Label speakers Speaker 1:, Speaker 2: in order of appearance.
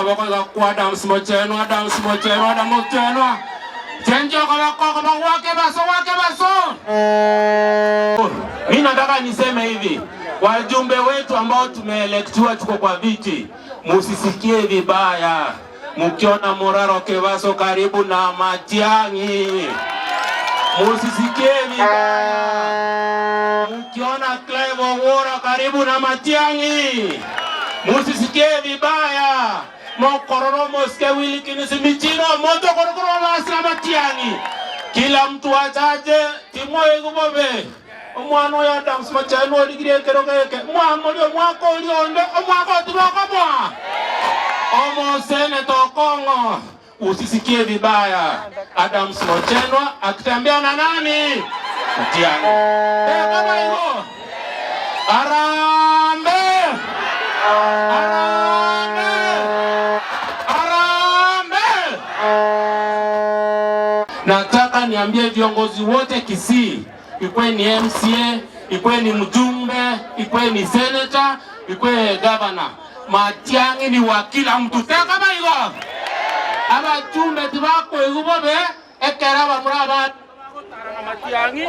Speaker 1: Okoboko iga kwa Adams Mochenwa, Adams Mochenwa, Adams Mochenwa. Chenja okoboko, okoboko gwa Kebaso, gwa Kebaso. Mimi nataka niseme hivi, wajumbe wetu ambao tumeelektiwa tuko kwa viti, musisikie vibaya mkiona Morara Kebaso karibu na Matiang'i, musisikie vibaya mkiona Clive Owuor karibu na Matiang'i, musisikie vibaya mokororo mosike Wilkins Michiro moto korokoro masira Matiang'i. Kila mtu achache timoe kubobe omwana oyo Adams Mochenwa origirie ekero geke mwamori omwaka oria onde omwaka otibokomoa omoseneta Okong'o, usisikie vibaya. Adams Mochenwa akitembea na nani? Matiang'i. Kama hivyo. Harambee! Harambee! Harambee! Nataka niambie viongozi wote Kisii, ikwe ni MCA, ikwe ni mjumbe, ikwe ni senator, ikwe governor, Matiang'i ni wa kila mtu. Teka kama hivyo. Abachumbe tibakoigwa ekera bamura ba Matiang'i.